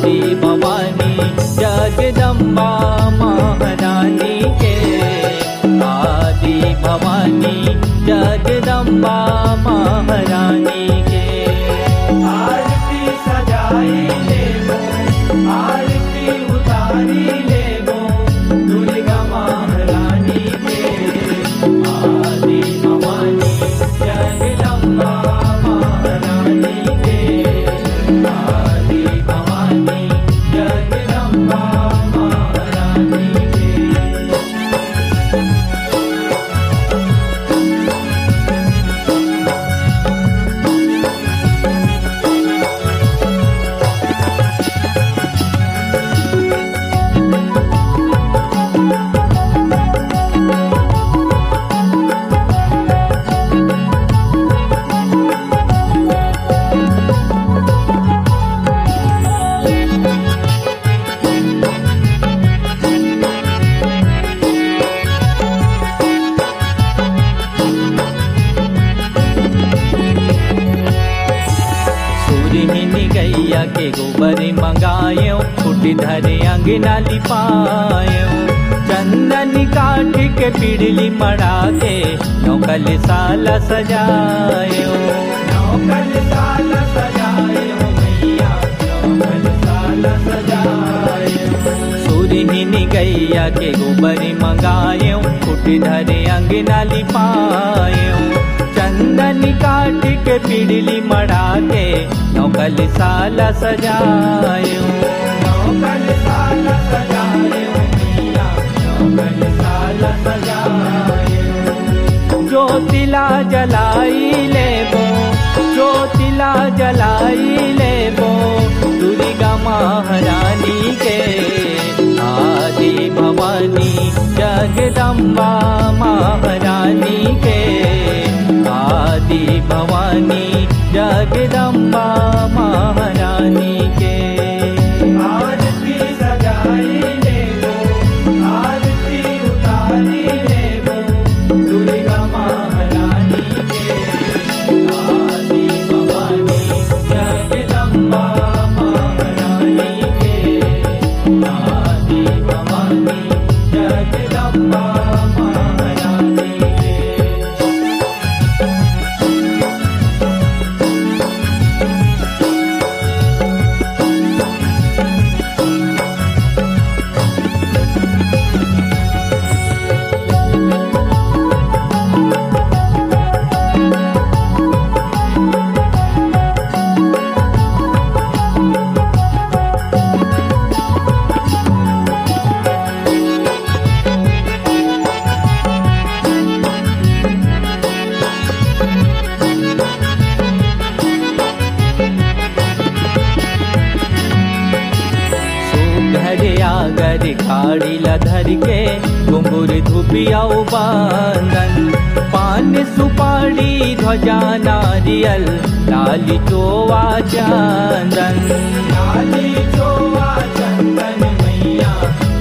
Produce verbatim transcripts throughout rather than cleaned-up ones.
भवानी जगदम्बा महारानी के, आदि भवानी जगदम्बा महारानी के। आरती सजाई लेबो, आरती उतारी लेबो, दुर्गा महारानी के। आदि भवानी जगदम्बा महारानी के, आदि भवानी जगदम्बा महारानी के। सुरहिन गैया के गोबर मंगायो, खूंटी धरे अंगना लिपायो। चंदन काठ के पिड़ली मड़ा के, नौकल साला सजायो। नौकल साला सजायो मैया, नौकल साला सजायो। सुरहिन गैया के गोबर मंगायो, खूंटी धरे अंगना लिपायो। चंदन काठ के पिड़ली मड़ा के, नौकल साला सजायो। नौकल साला सजायो मैया, नौकल साला सजायो। ज्योतिला जलाई लेबो, ज्योतिला जलाई लेबो, दुर्गा महारानी के। आदि भवानी जगदम्बा महारानी के, आदि भवानी जगदम्बा महारानी के। आरती सजाई लेबो, आरती उतारी लेबो, दुर्गा महारानी के। आदि भवानी जगदम्बा महारानी के, आदि भवानी जगदम्बा महारानी के। सुघर आगर काड़ी ला धर के, घुंघुर धुपिया बांधन, पान सुपारी ध्वजा नारियल, लाली चोवा चंदन। लाली चोवा चंदन मैया,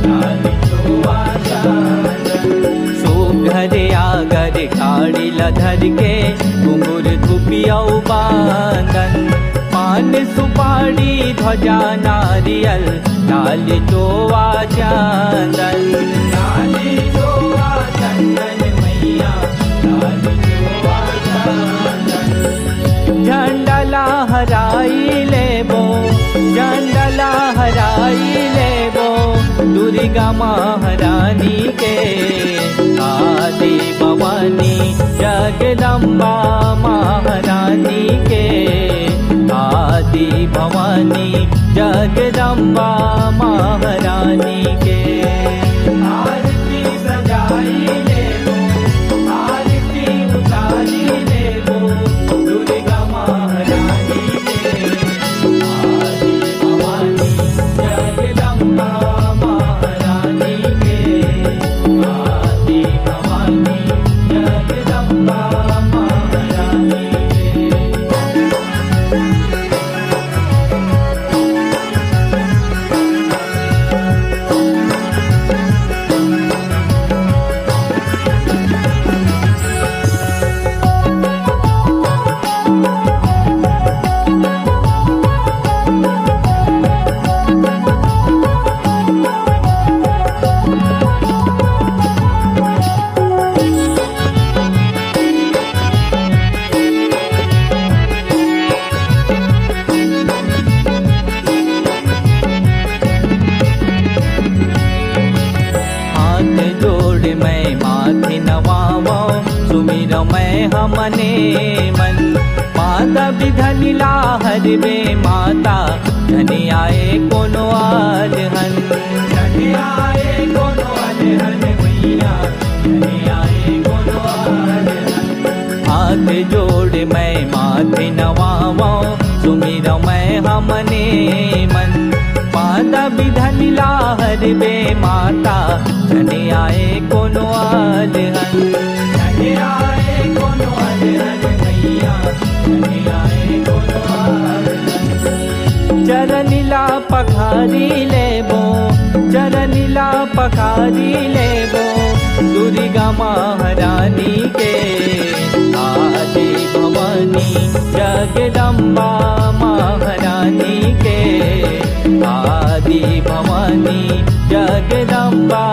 लाली चोवा चंदन। सुघर आगर काड़ी ला धर के, घुंघुर धुपिया बांधन, पान सुपारी ध्वजा नारियल, लाली चोवा चंदन। लाली चोवा चंदन मैया, लाली चोवा चंदन। झंडा लहराई लेबो, झंडा लहराई लेबो, दुर्गा महारानी के। आदि भवानी जगदम्बा महारानी के, आदि भवानी जगदम्बा महारानी के। आरती सजाई लेबो, आरती उतारी लेबो, दुर्गा महारानी के। आदि भवानी जगदम्बा महारानी के, आदि भवानी जगदम्बा महारानी के। हमने मन। माता बिधनि ला हरबे माता, झनि आए कोनो आलहन। झनि आए कोनो आलहन मैया, झनि आए कोनो आलहन। हाथ जोड़ मैं माथे नवावं, सुमिरौं मैं हमने मन। माता बिधनि ला हरबे माता, झनि आए कोनो आलहन। झनि आए कोनो आलहन मैया, झनि आए कोनो आलहन। चरनि ला पखारी लेबो, चरनि ला पखारी लेबो, दुर्गा महारानी के। आदि भवानी जगदम्बा महारानी के, आदि भवानी जगदम्बा